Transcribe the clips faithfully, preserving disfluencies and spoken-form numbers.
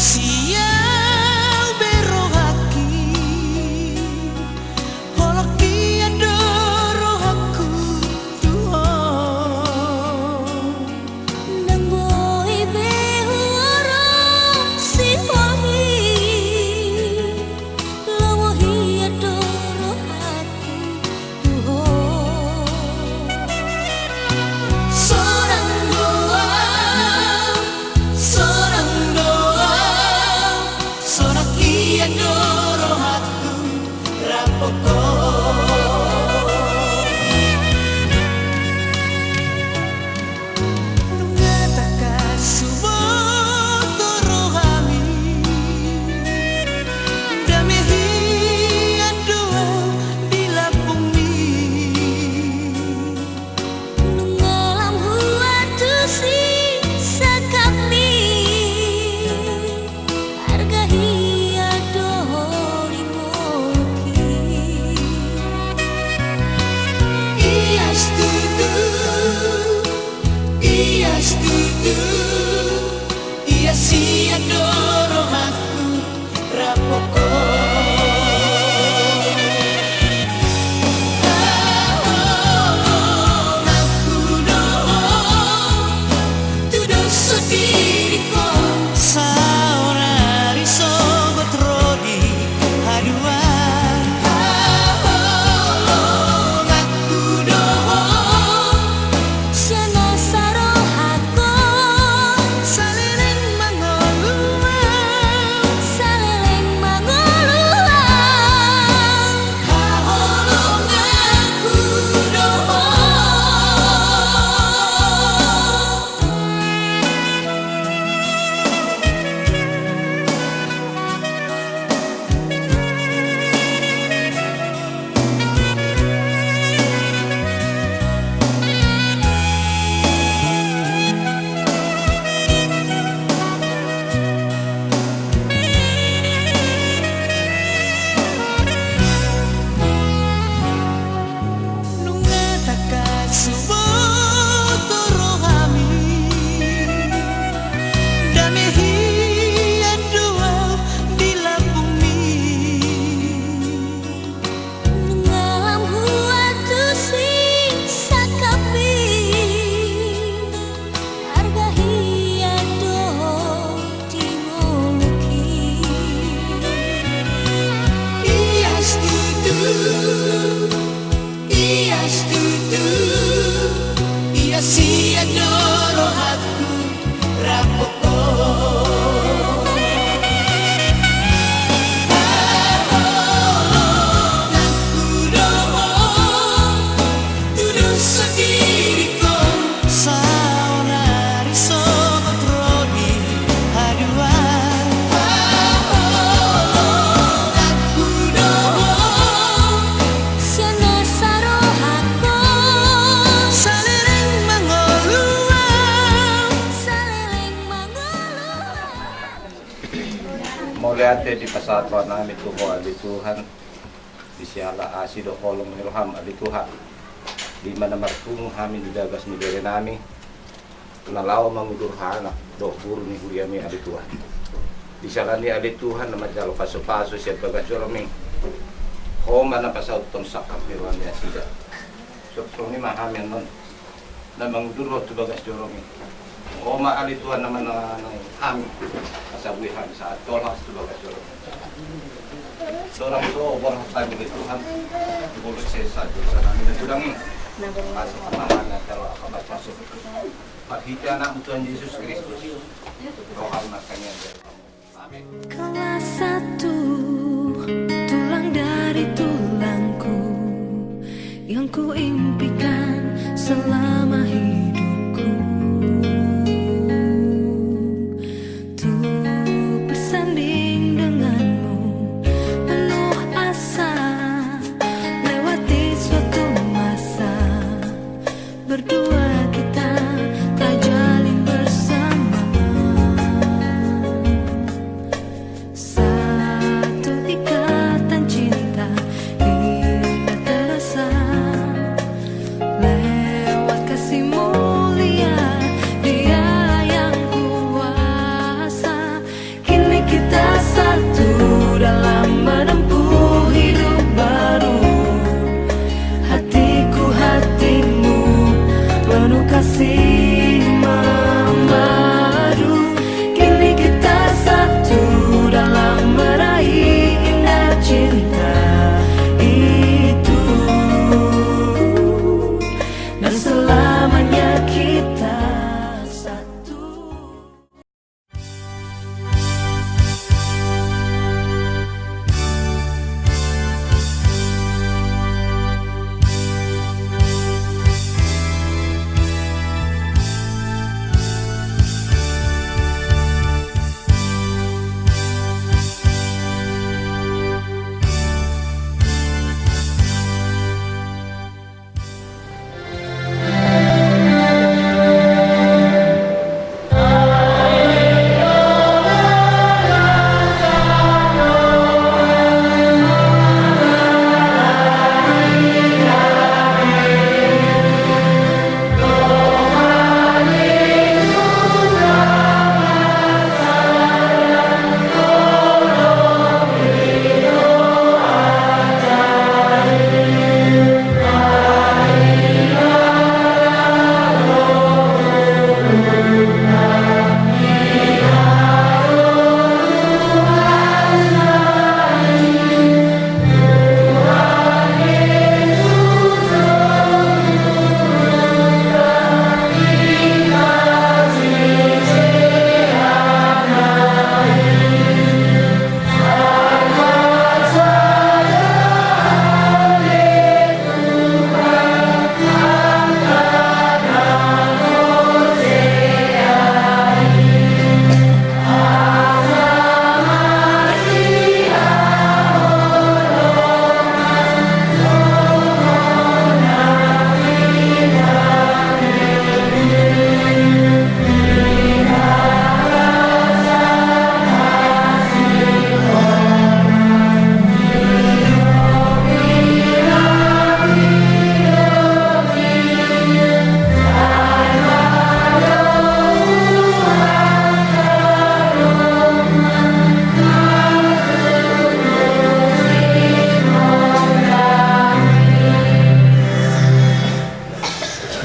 Sian be rohangki, holong hian do rohangku tu ho. Ndang boi be huorong sihol i, lomo hian do rohangku tu ho. Sonang do ahu, sonang do ahu, sonang hian do rohangku rap ho. Nunga tangkas huboto rohami, dame hian do di lambungmi. Nunga lam huantusi sangkapmi, arga hian do ho di ngolungki. Ia situtu, ia situtu, ia sian do rohangku rap ho. Haholonganku do ho, tu dos songon diriku. Saonari sogot ro di haduan. Haholonganku do ho, sian nasa rohangkon. Saleleng mangolu ahu, saleleng mangolu ahu. Haholonganku do ho. Nunga tangkas huboto rohami, dame hian do ahu di lambungmi. Nunga lam huantusi sangkapmi, arga hian do ho di ngolungki. Ia situtu, ia situtu, ia sian do rohangku rap ho. Haholonganku do ho, tu dos songon diriku. Saonari sogot ro di haduan. Haholonganku do ho, sian nasa rohangkon. Saleleng mangolu ahu, saleleng mangolu ahu. Mauliate dipasahat rohanami tu ho ale Tuhan, di siala asi dohot holong ni roham ale Tuhan. Di mana marpungu hami di bagas ni berenami, na laho mangudur anak dohot boru ni huriami ale Tuhan. Di siala ni i ale Tuhan na manjalo pasupasu sian bagas joromi, ho ma na pasauthon sangkap ni roha ni nasida. Songon i ma hami annon na mangudur ro tu bagas joromi. Ho ma ale Tuhan na manangi hami, asa boi hami sahat tolhas tu bagas joromi. Sorang so borhat hami ale Tuhan, bolus sesa dosanami na godang i. Asa tama hami antaro angka batu. Marhite Anakmu Tuhan Jesus Kristus, roham na tangiang. Amin. Kaulah satu tulang dari tulangku yang kuimpikan selama hidupku. Untuk bersanding denganmu, penuh asa lewati suatu masa. Berdua kita telah jalin bersama. Satu ikatan cinta indah terasa lewat kasihmu. Kasih memadu, kini kita satu dalam meraih indah cinta itu, dan selamanya kita satu.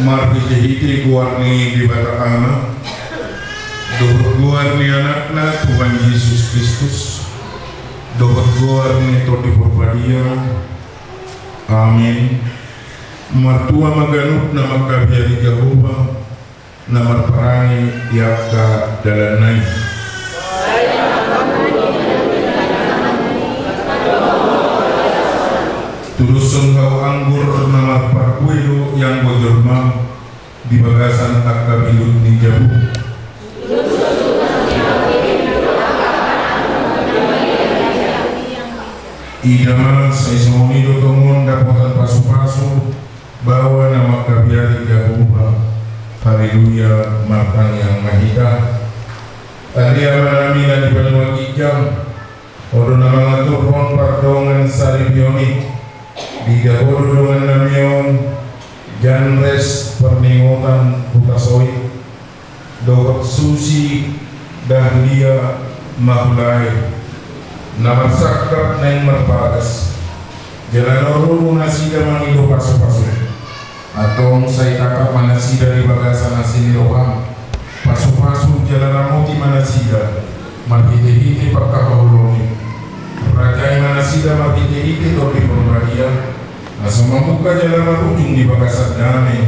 Marhitehite goar ni Debata Ama, dohot goar ni Anakna Tuhan Jesus Kristus, dohot goar ni Tondi Porbadia. Amin. Martua ma ganup na mangkabiari Jahowa, na marparange di angka dalanna i. Tudoshon hau anggur na marparbue do ianggo jolma di bagasan angka bilut ni jabu. Ida ma, sai songon i do tongon dapotan pasupasu baoa na mangkabiari Jahowa. Haleluya, martangiang ma hita. Ale Amanami na di banua ginjang, Ho do na mangaturhon pardongan saripeon i. Diida Ho do dongannami on, janres parningotan hutasoit, dohot susi dahlia mahulae, na marsangkap naeng marbagas. Jala na ro do nasida mangido pasupasu. Antong sai tangkap ma nasida di bagasan asi ni roham. Pasupasu jala ramoti ma nasida marhitehite pangkaholongi. Rajai ma nasida marhitehite Tondi Porbadia, asa mamungka jala marujung di bagasan dame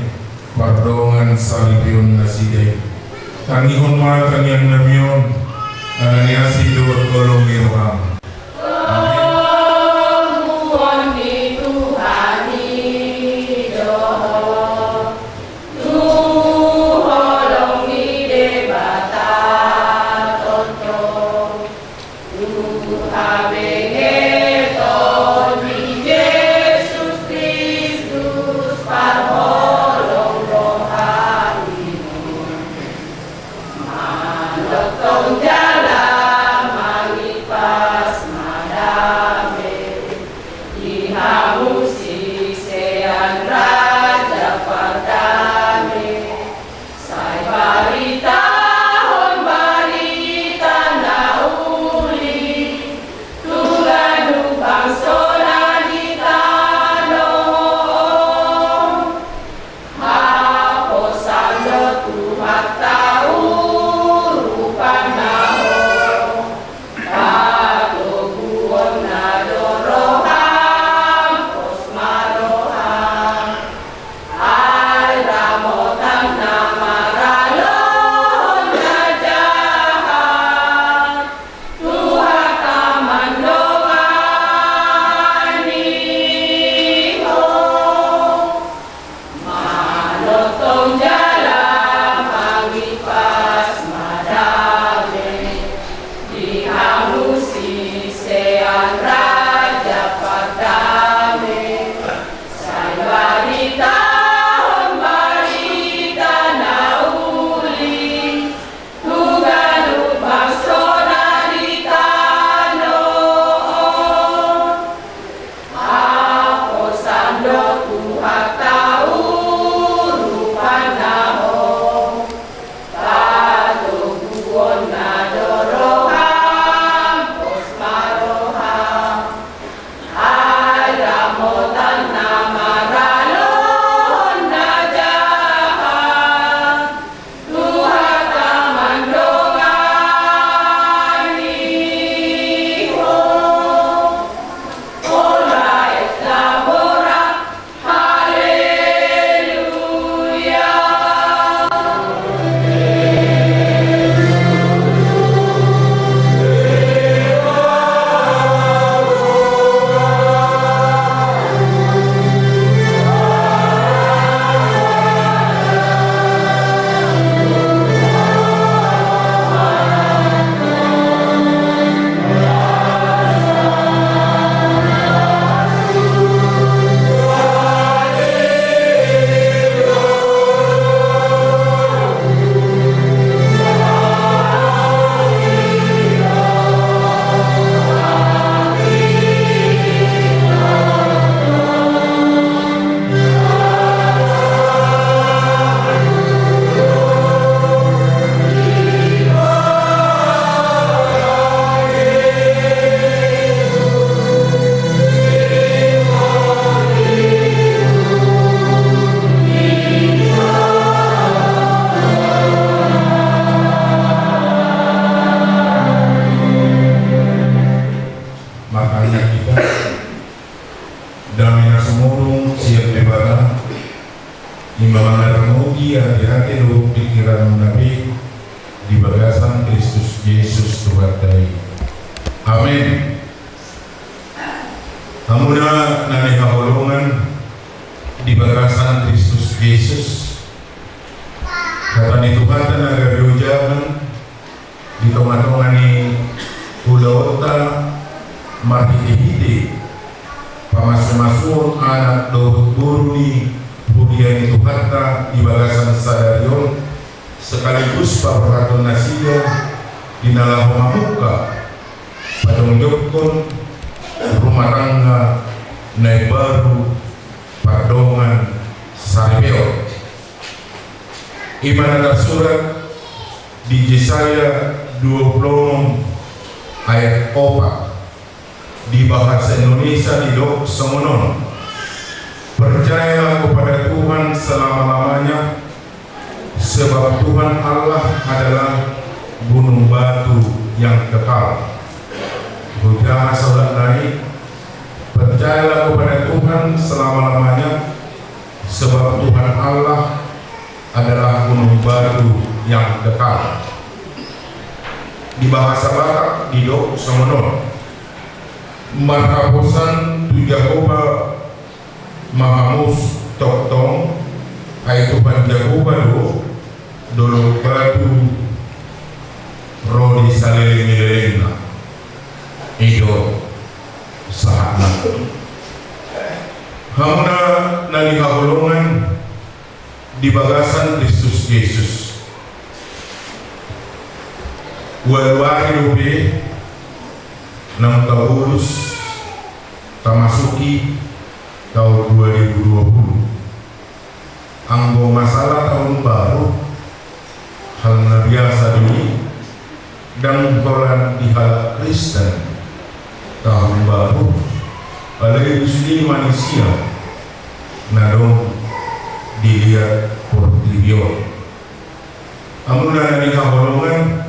pardongan saripeon nasida i. Tangihon ma tangiangnami on, ala ni asi dohot holong ni roham. Haholongon ni Tuhan i do Ho, tu holong ni Debata tongtong, tu habegeton ni Jesus Kristus parholong rohanami. Manongtong jala mangipas Jesus Tuhanta i. Amen. Hamuna na hinaholongan di bagasan Kristus Jesus, hata ni Tuhanta na gabe ojahan di tongatonga ni ulaonta marhitehite pamasumasuon anak dohot boru ni huria ni Tuhanta di bagasan sadari on, sekaligus paborhaton nasida di na laho mamungka pajongjongkon rumah tangga na imbaru pardongan saripeon. I ma na tarsurat di Jesaya dua puluh onom ayat opat. Di bahasa Indonesia didok songon on: Percayalah kepada Tuhan selama-lamanya, sebab Tuhan Allah adalah gunung batu yang kekal. Hujaha saulak nai: Percayalah kepada Tuhan selama-lamanya, sebab Tuhan Allah adalah gunung batu yang kekal. Di bahasa Batak didok songon on: Marhaposan tu Jahowa ma hamu tongtong, ai Tuhan Jahowa do dolok batu ro di saleleng ni lelengna. I do sahatna. Hamuna na hinaholongan di bagasan Kristus Jesus. Ualu ari dope naung tabolus tamasuki taon dua ribu dua puluh. Anggo masalah taon baru, hal na biasa do i, ndang holan di halak Kristen taon baru, alai di sude manisia na dong di liat portibi on. Hamuna na hinaholongan,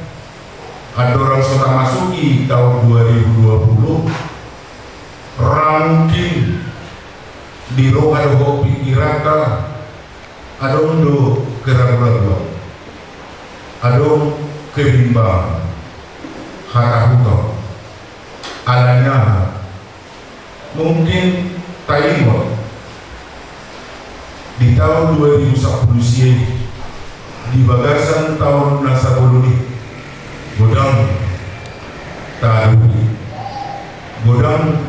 andorang so tamasuki taon dua ribu dua puluh, ra mungkin di roha dohot pikiranta adong do keraguraguan, adong kebimbangan, hatahuton. Alani aha? Mungkin taingot di taon dua ribu sampulu sia i, di bagasan taon na sabolon i, godang taadopi, godang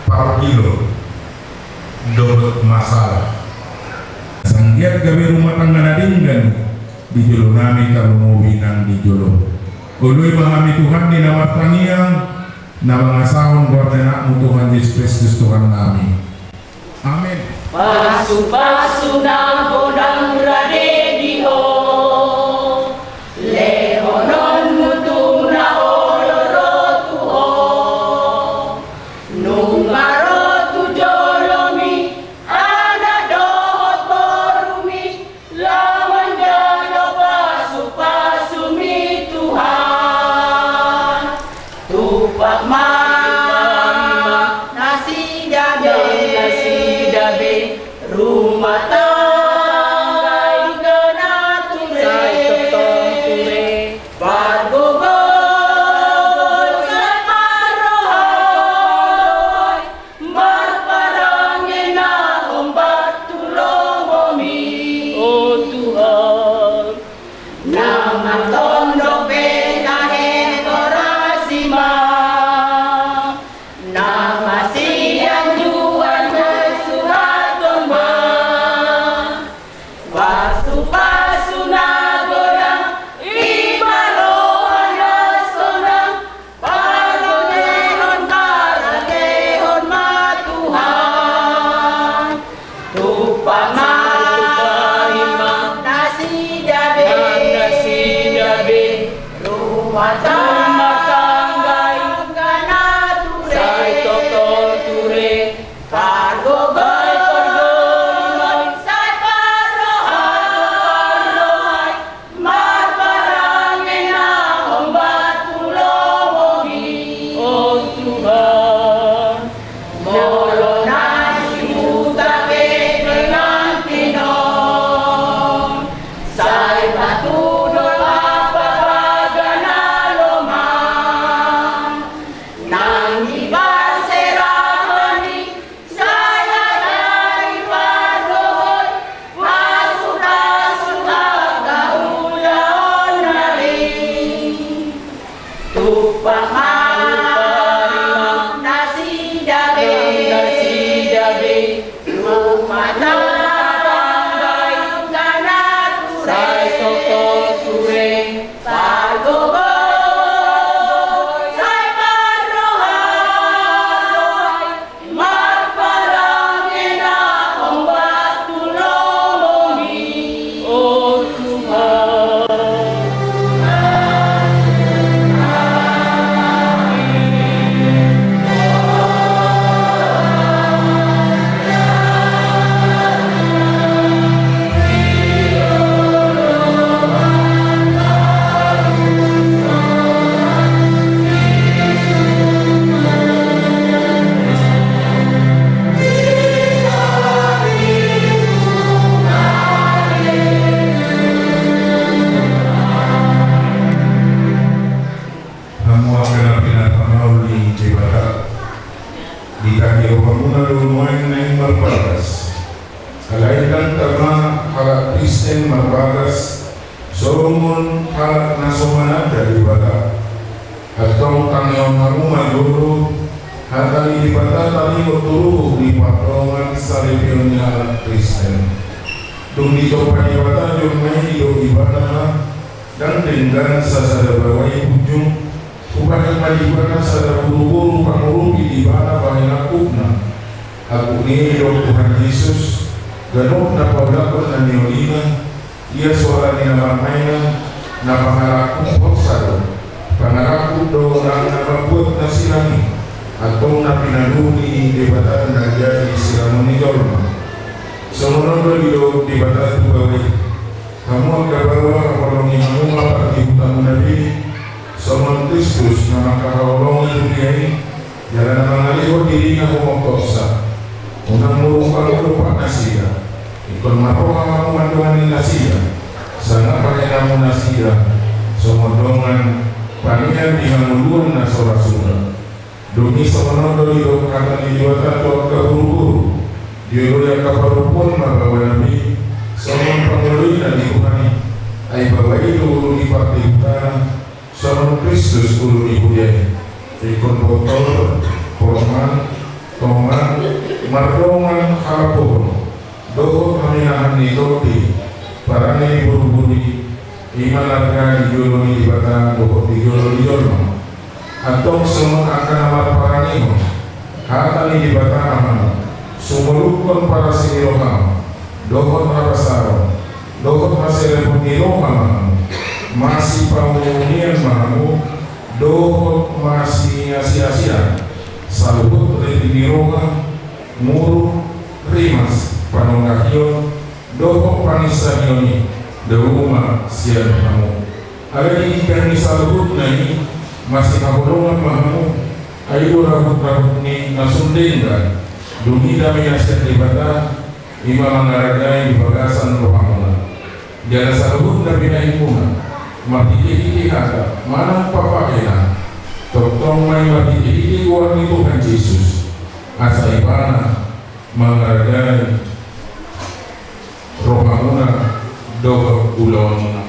parungkilon dohot masalah. Sai anggiat gabe rumah tangga na denggan di jolo nami, tarlumobi nang di jolo. Oloi ma hami Tuhan di na martangiang, na mangasahon goar ni Anakmu Tuhan Jesus Kristus Tuhan nami. Amen. Pasupasu na godang rade di ho, lehononmu tu na olo ro tu ho. Nunga ro tu jolomi anak dohot borumi, laho manjalo pasupasumi Tuhan. Tumpak ma nasida be, nasida be, rumah tangga na ture, sai tongtong ture. Pargogoi sai parrohahon, marparange na hombar tu lomomi. O Tuhan. Na martondong pe tahe gorasi ma, na marsianjuan pe surathon ma. Pasupasu na godang, i ma roha na sonang, pargogoi parangehon ma Tuhan. Tumpak ma, tumpak ma nasida be, nasida be, rumah tangga na ture, sai tongtong ture. Pargogoi, pargogoi sai parrohahon, parrohahon, marparange na hombar tu lomomi. O Tuhan. Molo na dibuta pe dengan tinon, sai batu do ampa pagana. Hamu angka na pinarmauli ni Debata, ditahi rohamuna do nuaeng naeng marbagas. Alai ndang tama halak Kristen marbagas songon halak na so mananda Debata. Antong tangihon hamu ma jolo hata ni Debata taringot tu ruhut ni pardongan saripeon ni halak Kristen. Dung ditompa Debata jolma i, didok Ibana ma, ndang denggan sasada baoa i punjung. Hubahen ma di ibana sada boruboru pangurupi di ibana bahen angkupna. Angkup ni i didok Tuhan Jesus, ganup na paulakhon na niolina, ia so ala ni na marmaina, na pangalangkup horsa do. Pangalangkup do nang na mambuat na sirang i, antong na pinaluhut ni Debata na jadi sirangon ni jolma. Songon on do didok Debata tu baoa i. Hamu angka baoa, haholongi hamu ma pardihutamuna be, songon Kristus na mangkaholongi huria i, jala na mangalehon dirina humongkopsa. Unang muruk hamu dompak nasida, ingkon marroha hamu mandongani nasida, sangap bahen hamu nasida songon dongan panean di hangoluan na so ra suda. Dung i songon on do didok hata ni Debata tu angka boruboru, dioloi angka parompuan ma baoana be songon pangoloina di Tuhan i. Ai baoa i do ulu ni pardihutana, songon Kristus ulu ni huria i. Ingkon botor, porman, tongan, mardongan halapohon dohot haminahan ni tondi, parange ni boruboru i, i ma na arga di jolo ni Debata dohot di jolo ni jolma. Antong songon angka na marparangehon hata ni Debata ma hamu, sumolukhon parasi ni roham, dohot habasaron, dohot haselepon ni roha ma hamu, masipamunean ma hamu, dohot masiasiasian, saluhut ritik ni roha, muruk, rimas, panongkahion, dohot panginsahion i, dao ma sian hamu. Alai di tingki ni saluhutna i, masihaholongan ma hamu, ai do rahutrahut ni na so denggan, dung i dame na sian Debata, i ma mangarajai di bagasan rohamuna. Jala saluhut na binahenmuna, marhitehite hata manang papahean, tongtong ma i marhitehite goar ni Tuhan Jesus, asa Ibana mangarajai rohamuna dohot ulaonmuna.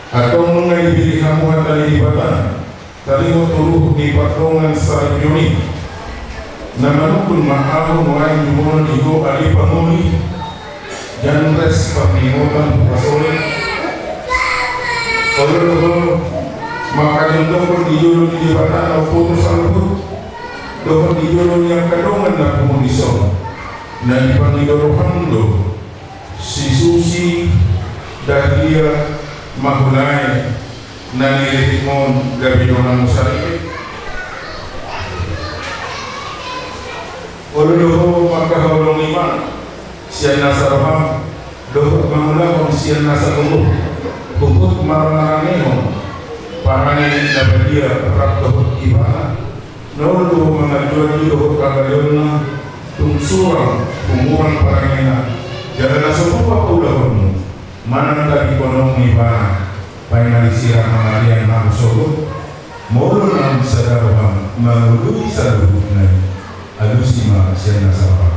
Antong nunga dipilih hamu hata ni Debata taringot tu ruhut ni pardongan saripeon i. Na manungkun ma ahu nuaeng jumonon di ho ale pangoli, Janres, parningotan tu hasolet. Olo do ho mangkajongjonghon di jolo ni Debata na umboto saluhut, dohot di jolo ni angka dongan na pungu dison, na dipangido roham do si Susi Dahlia Mahulae na niririkhon gabe donganmu saripe. Olo do ho mangkaholongi ma sian nasa roham, dohot mangulahon sian nasa gogo, huhut marmarangehon parange na badia rap dohot Ibana. Na olo do ho mangajuaji dohot hagaleonna, tung suang hurang parangena, jala na so tupa paulahonmu manang tadingkononmu Ibana, paima disirang hamatean hamu sogot. Molo naung sada roham mangoloi saluhutna i, alusi ma sian nasa roham.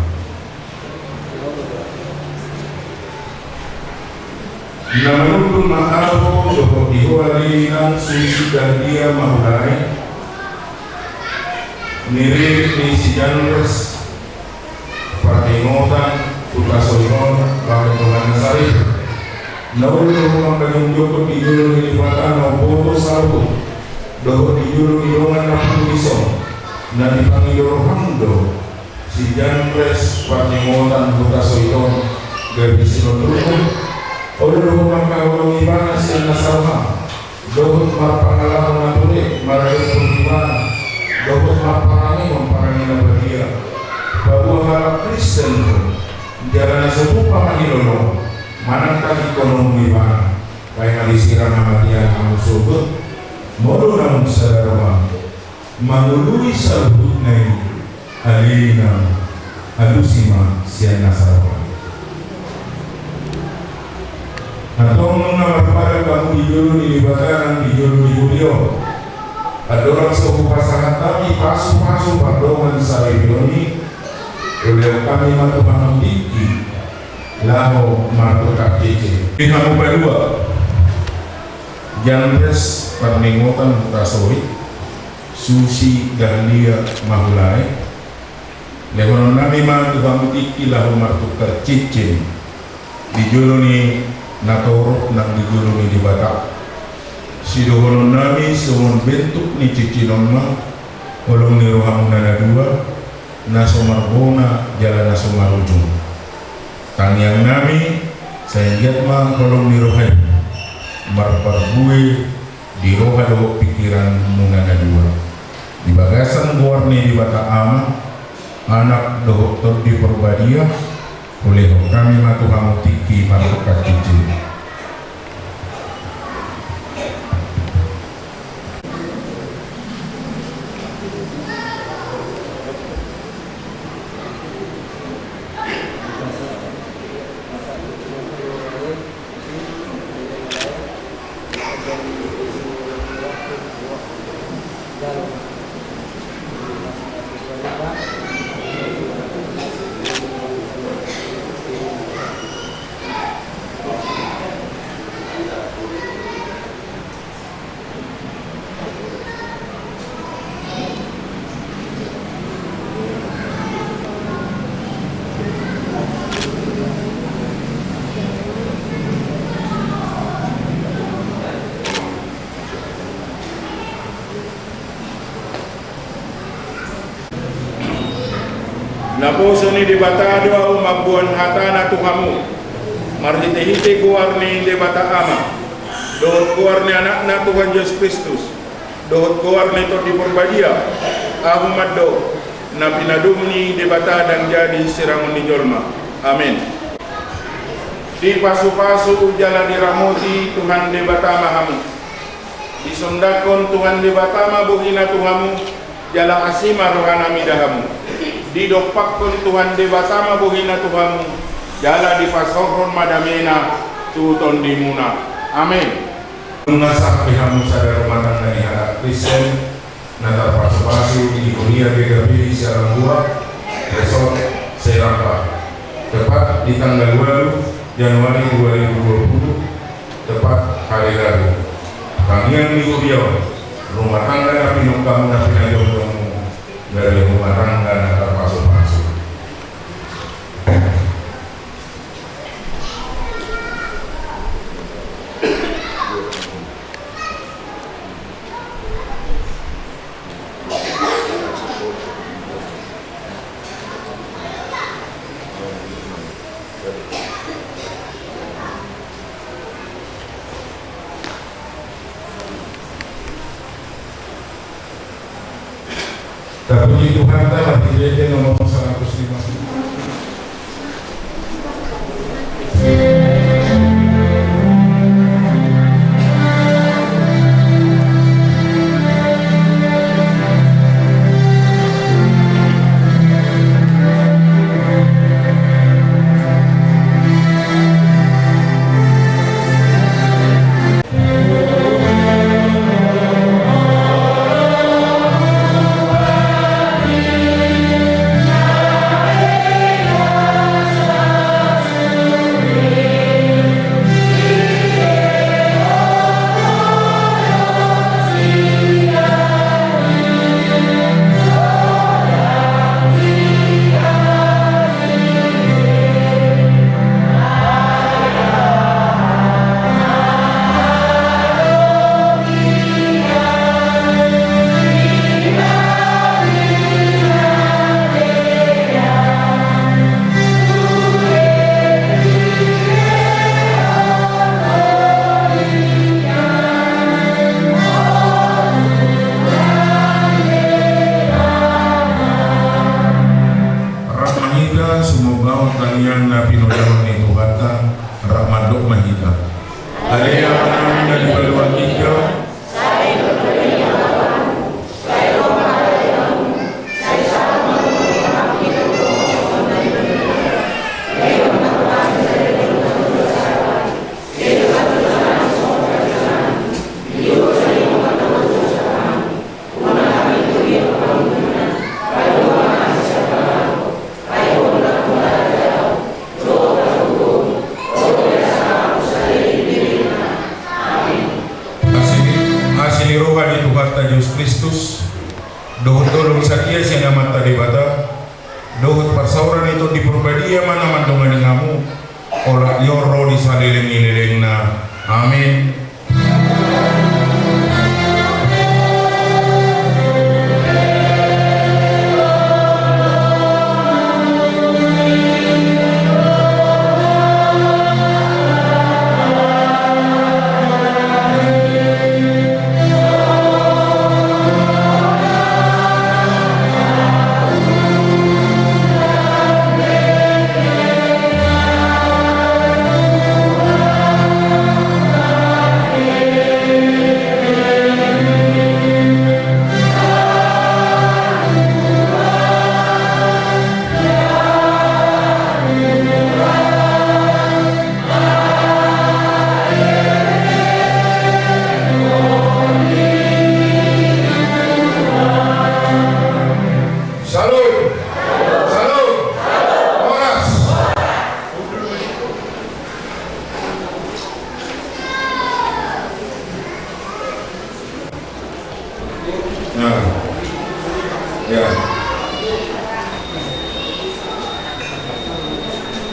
Na manungkun ma ahu dohot di ho ale inang Susi Dahlia Mahulae, niririk ni si Janres, parningotan tu hasoleton bahen dongan na saripe. Na olo do ho mangkajongjongkon di jolo ni Debata na umboto saluhut, dohot di jolo ni dongan na pungu dison, na dipangido roham do si Jan Pres Parningotan Hutasoit on gabe sinondukmu. Olo do ho mangkaholongi ibana sian nasa roham, dohot marpangalaho na ture maradophon ibana, dohot marparangehon parange na badia. Paboa halak Kristen ho, jala na so tupa mangilolong manang tadingkonon ibana, paima disirang hamatean hamu sogot, molo naung sada roha mangoloi saluhutna i, ale inang, alusi ma sian nasa roha. Antong nunga marpadan hamu di jolo ni Debata nang di jolo ni huria on. Andorang so hupasahat hami pasupasu pardongansaripeon i, ulehon hami ma tu hamu tingki laho martukar cincin. Di hamu palua, Jan Pres Parningotan Hutasoit, Susi Dahlia Mahulae, lehononnami ma tu hamu tingki laho martukar cincin di jolo ni natorop nang di jolo ni Debata. Sidohononnami songon bentuk ni cincin on ma holong ni rohamuna na dua, na so marbona jala na so marujung. Tangiangnami, sai anggiat ma holong ni roha i marparbue di roha dohot pingkiranmuna na dua. Di bagasan goar ni Debata Ama, Anak dohot Tondi Porbadia, ulehon hami ma tu hamu tingki martukar cincin. Naposo ni Debata do ahu mamboan hatana tu hamu, marhitehite goar ni Debata Ama, dohot goar ni Anakna Tuhan Jesus Kristus, dohot goar ni Tondi Porbadia, ahu mandok, na pinadum ni Debata ndang jadi sirangon ni jolma. Amen. Dipasupasu jala diramoti Tuhan Debata ma hamu. Disondangkon Tuhan Debata ma bohina tu hamu, jala asi ma rohana mida hamu. Didompakkon Tuhan Debata ma bohina tu hamu, jala dipasaorhon ma damena tu tondimuna. Amen. Nunga sah be hamu sada rumah tangga ni halak Kristen na tarpasupasu di huria G K P di Sialamboa, Resort Serampa. Tepat di tanggal walu Januari dua ribu dua puluh, tepat hari Rabu. Tangiang ni huria on, rumah tangga na pinungkamu na pinajongjongmu, gabe rumah tangga na tarpasupasu. Tapuji Tuhanta, marhitehite nomor saratus lima puluh. Amin. Salut! Salut! Horas! Nah. Ya.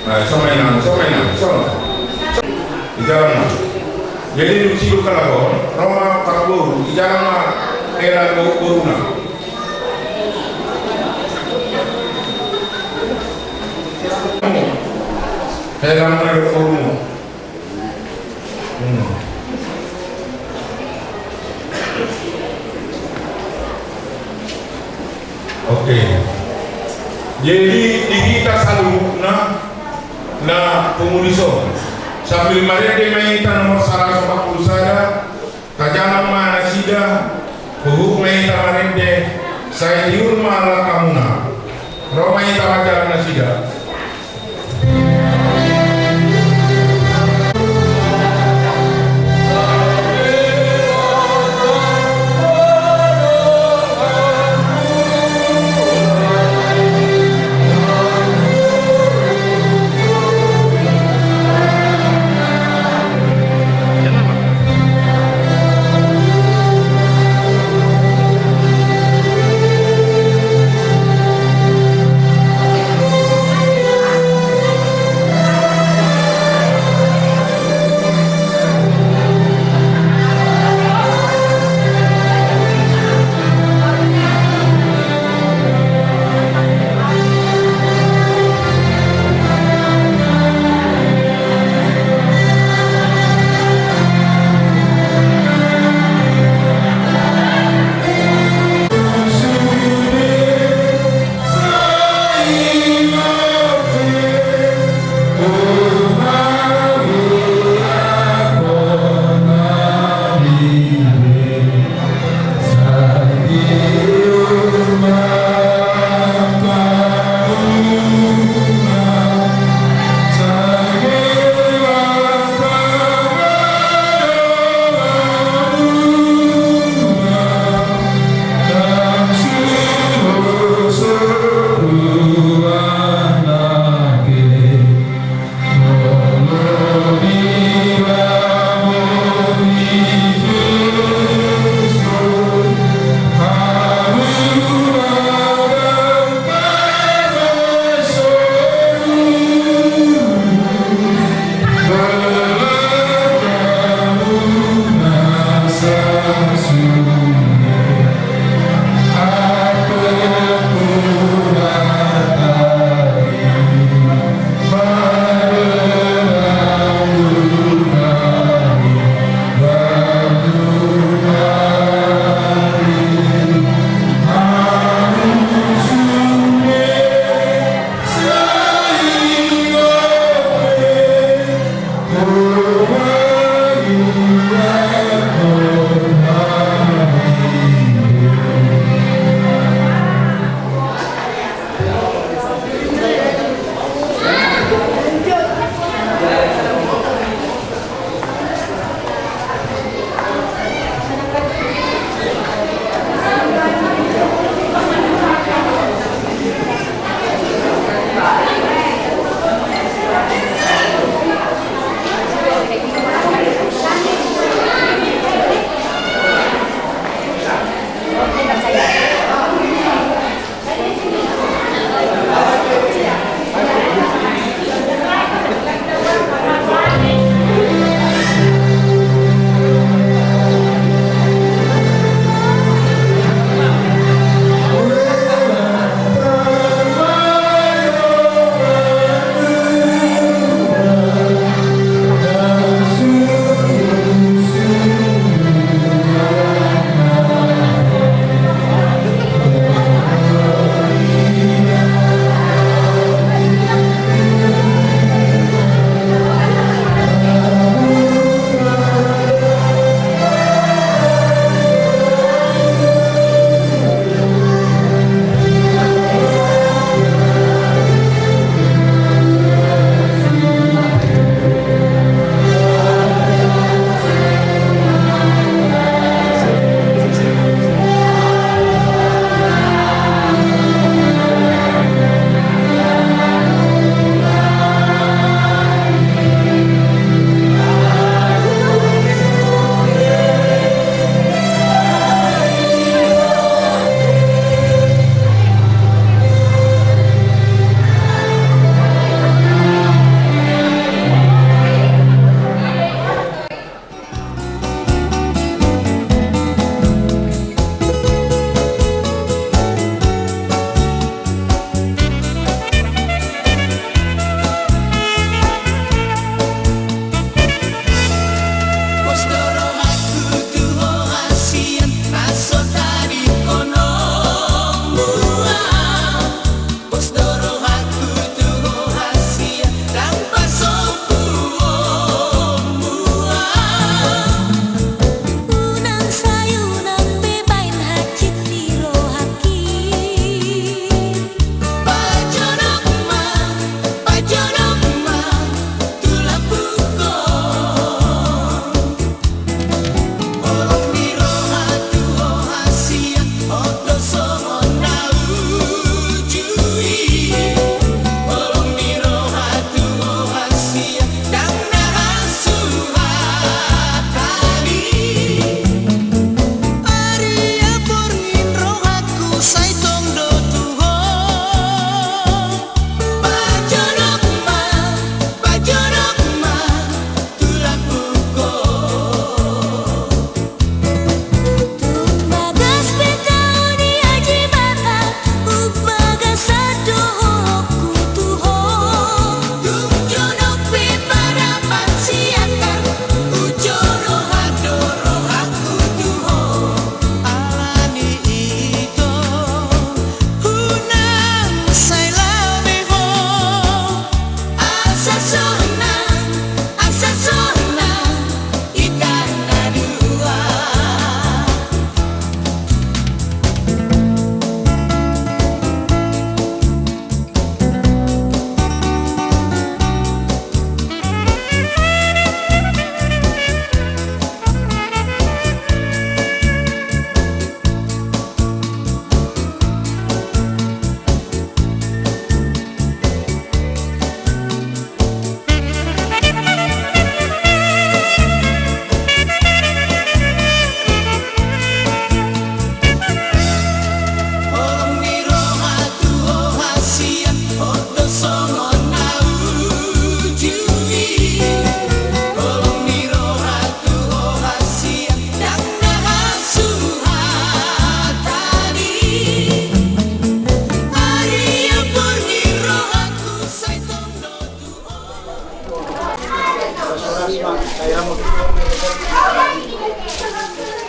Nah, so ma inang, so ma inang, so. Di jalan ma. Jadi dung sidung halak on, ro ma parboru, di jalan ma hela boruna. Hela ma boruna. Hmm. Oke. Jadi di hita saluhutna na pungu dison, sambil marende ma hita nomor saratus opat pulu sada, tajalang ma nasida, huhut ma hita marende, sai tiur ma langkamuna. Ro ma hita manjalang nasida.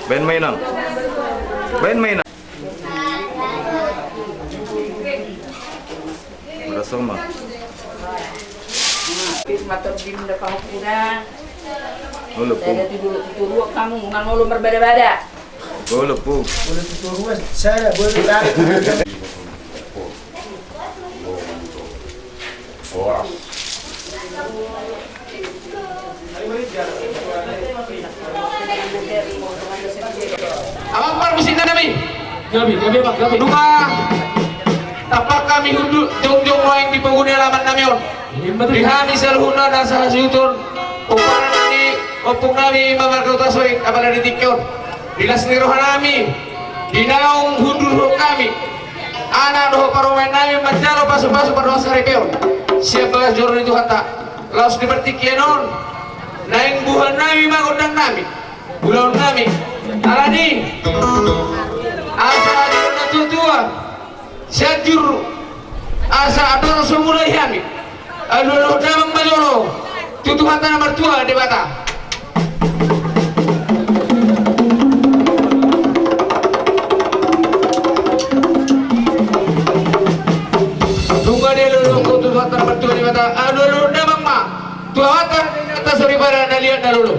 Baen ma, Inang. Baen ma, Inang. Berasa ma. Olo, Pung. Sada tu dulu, tu dulu, kamu, unang olo marbada-bada. Olo, Pung. Olo, tu dulu, sada, olo, sada. Amang parmusik nami. Gabe, gabe, Bang, gabe. Nunga tampak hami hundul jongjong nuaeng di pogu ni alaman nami on. Iya, betul. Di hami saluhutna na sahasuhuton, pomparan ni ompung nami, Imam Marga Hutasoit, apala di tingki on. Di las ni roha nami, di naung hundul hami, anak dohot parumaen nami manjalo pasu-pasu pardongan saripeon sian bagas joro ni Tuhanta. Laos di partingkian on naeng buhan nami ma gondang nami, ulaon nami. Alani asa adong na tua-tua, Sianjur, asa adong so mulai hami. Alualuhon damang ma jolo tu Tuhanta na martua Debata. Nunga dialualuhon tu Tuhanta na martua Debata, alualuhon damang ma tu Amanta na soripada na liat na lolo.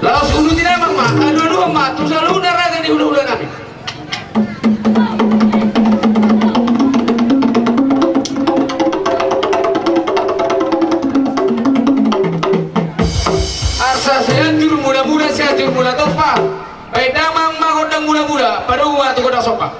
Laos uduti damang ma, alualuhon ma tu saluhutna raja ni hulahula nami. Asa Sianjur mulamula, Sianjur mula tompa. Baen damang ma gondang mulamula, padomu ma tu gondang somba.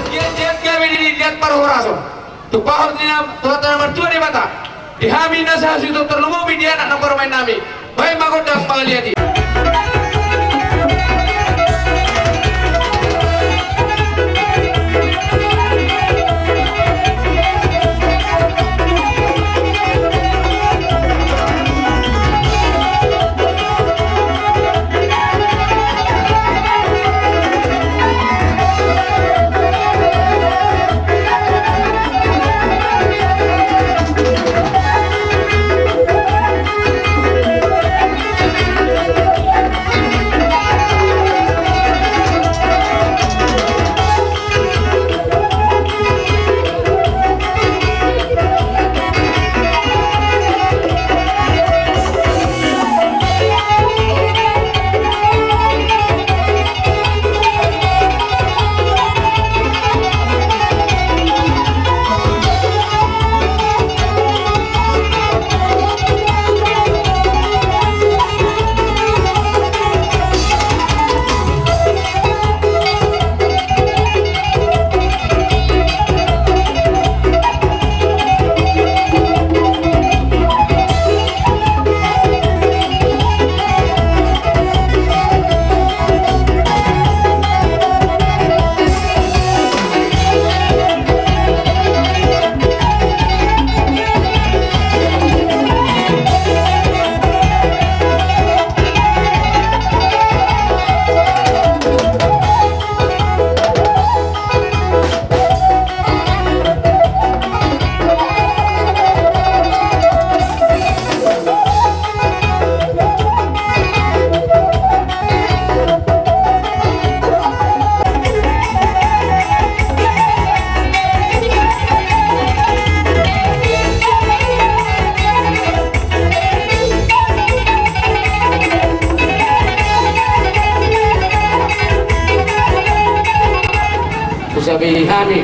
Liat, liat gabe ni, liat parhorason. Tumpahon ni Tuhanta na martua Debata. Di hami na sahasuhuton, tarlumobi di anak nang parumaen nami. Baen ma gondang mangaliat i. Husabi hami,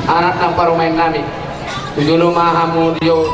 anak nang parumaen nami. Tu jolo ma hamu di jolo.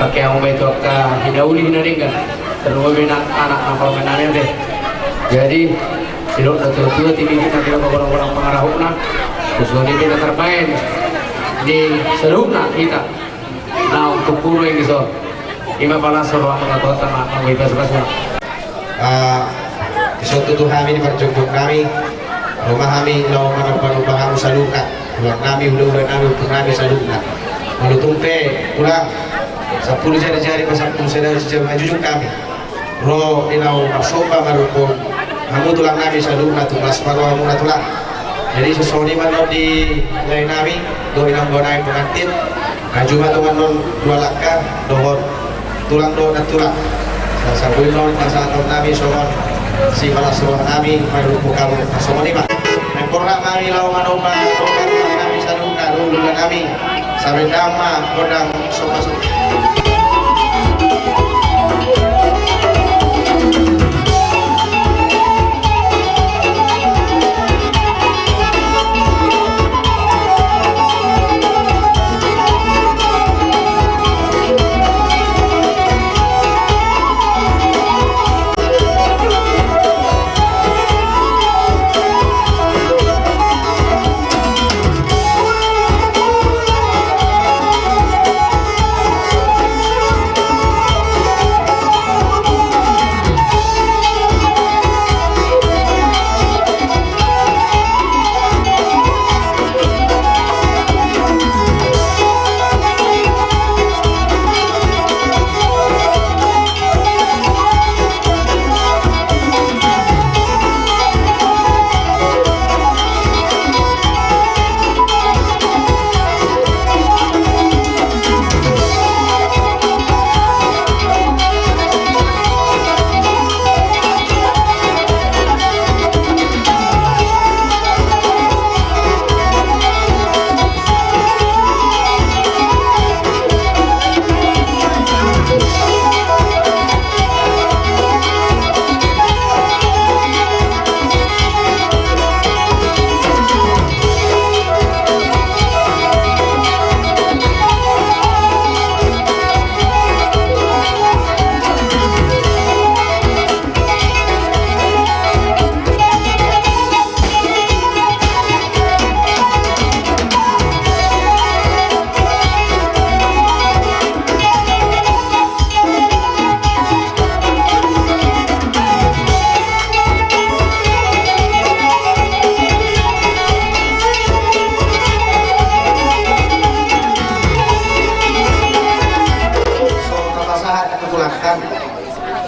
Pakeanghon ma i tu angka hinauli hinadenggan, tarlumobi nang anak nang parumaen nami ate. Jadi, didok natuatua, tingki na didok godang-godang pangarahutna, songon i pe na tarbaen di saluhutna hita naung tumpu nuaeng dison. Ima pala so roha muna Tuhanta ma, manggohi pasu-pasuna. Ah, dison tutu hami di parjongjongan nami, ro ma hami laho manomba-nomba hamu saluhutna, tulang nami, hula-hula nami, ompu nami saluhutna. Molo tung pe, tulang, sampulu jari-jari, sampulu sada jari manjujung hami ro di laho marsomba mandokkon hamu tulang nami saluhutna, tung las ma roha muna tulang. Jadi songon i ma annon di lae nami dohot inang boru nami pengantin. Maju ma tongon on dua langkah dohot tulang dohot nantulang. Sasampulu on pasahaton nami songon sipalas roha nami mandokkon hamu, songon i ma. Naeng borhat hami laho manomba, manomba tulang nami saluhutna, hula-hula nami. Sabendahon ma gondang somba-somba.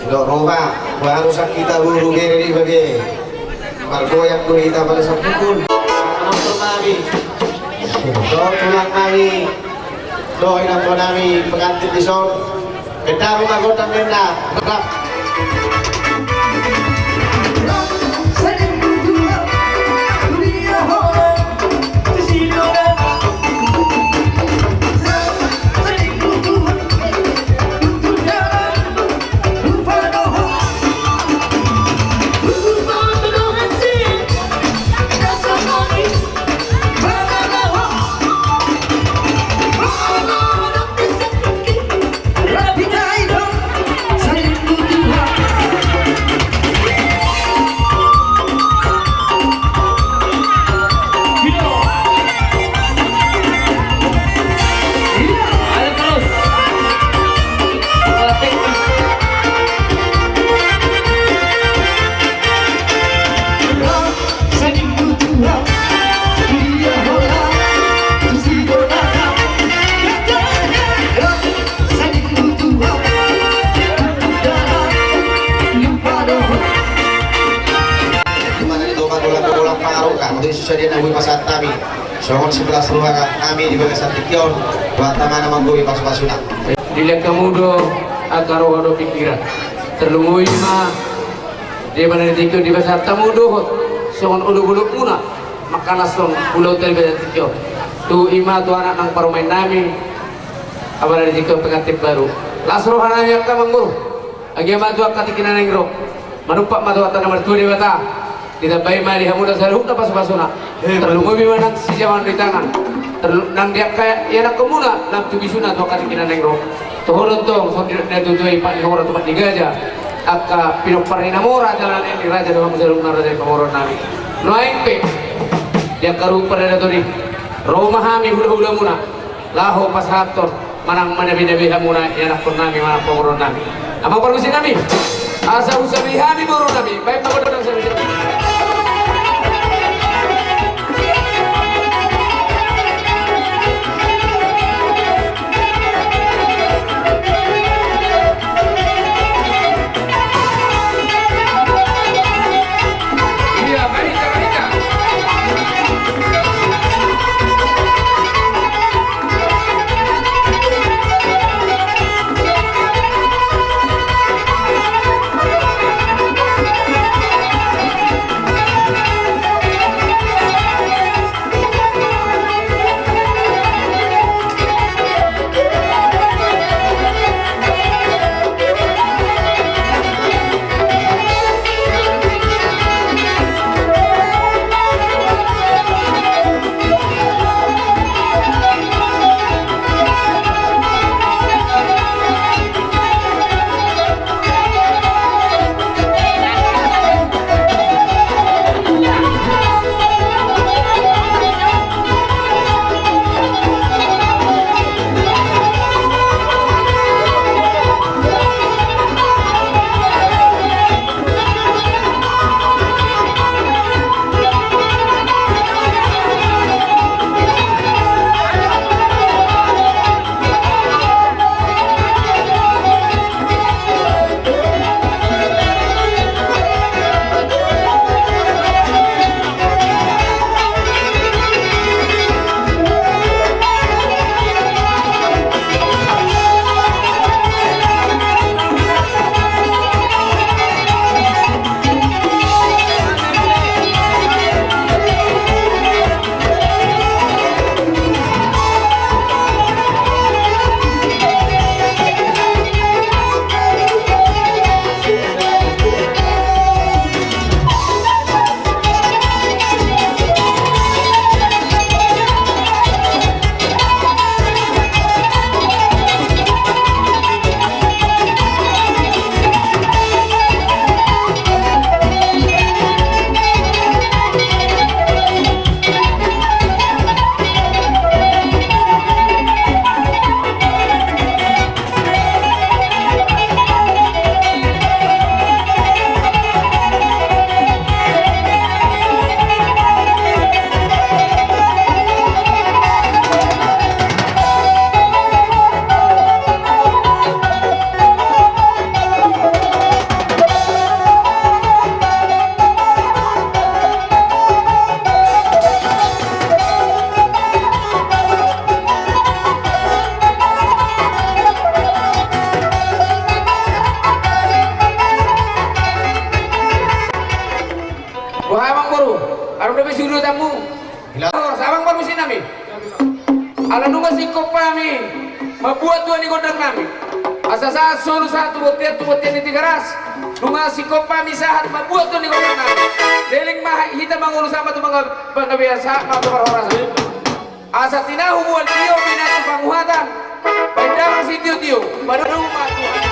Didok roha, baru sangkita buru gere di bage. Margoyang do hita pala sapukul. Dohot tulang nami, dohot inang boru nami pengantin dison. Benda rumah gondang benda. Rap. Di mana di topa tulang, tulang pangarahutna, untuk sisadian na boi pasahat hami. Songon sipalas roha nami di bagasan tingki on, buat tamana manggohi pasu-pasuna. Dilehon hamu do angka roha dohot pingkiran. Tarlumobi ma di bagasan tingki on dipasahat hamu dohot songon olok-olokmuna mangkalashon ulaonta di bagasan tingki on. Tu ima tu anak nang parumaen nami, apala di tingki on pengantin baru. Las roha nami angka amangboru. Age ma tu angka tingki na naeng ro. Manumpak ma tu hata na martua Debata. Ditambai ma di hamuna saluhutna pasu-pasuna. Tarlumobi ma nang sijamaon di tangan. Nang di angka ianakhonmuna lam tu bisuna tu angka tingki na naeng ro. Toho do tong songon didok ni natuatua i, pat ni hora tu pat ni gaja. Angka pinompar ni na mora jala na enek ni raja do hamu jala na raja i pamoruon nami. Nuaeng pe di angka ruhut pardalanan i ro ma hami hulahulamuna laho pasahathon manang manabinabi hamuna ianakhon nami manang pamoruon nami. Amang parmusik nami, asa husabi hami boru nami, baen ma godang sabi-sabi. Boha amang boru, adong dope sudutanmu? Amang parmusik nami. Ala nunga singkop hami mambuat tua ni gondang nami. Asa sahat solu sahat tu bontean, tu bontean ni Tigaras. Nunga singkop hami sahat mambuat tua ni gondang nami. Leleng ma hita mangolu sahat ma tu panggabean, sahat ma tu parhorasan. Asa tinahu mual tio, pinatu panguhatan. Baen damang sitiotio, baen damang sitiotio.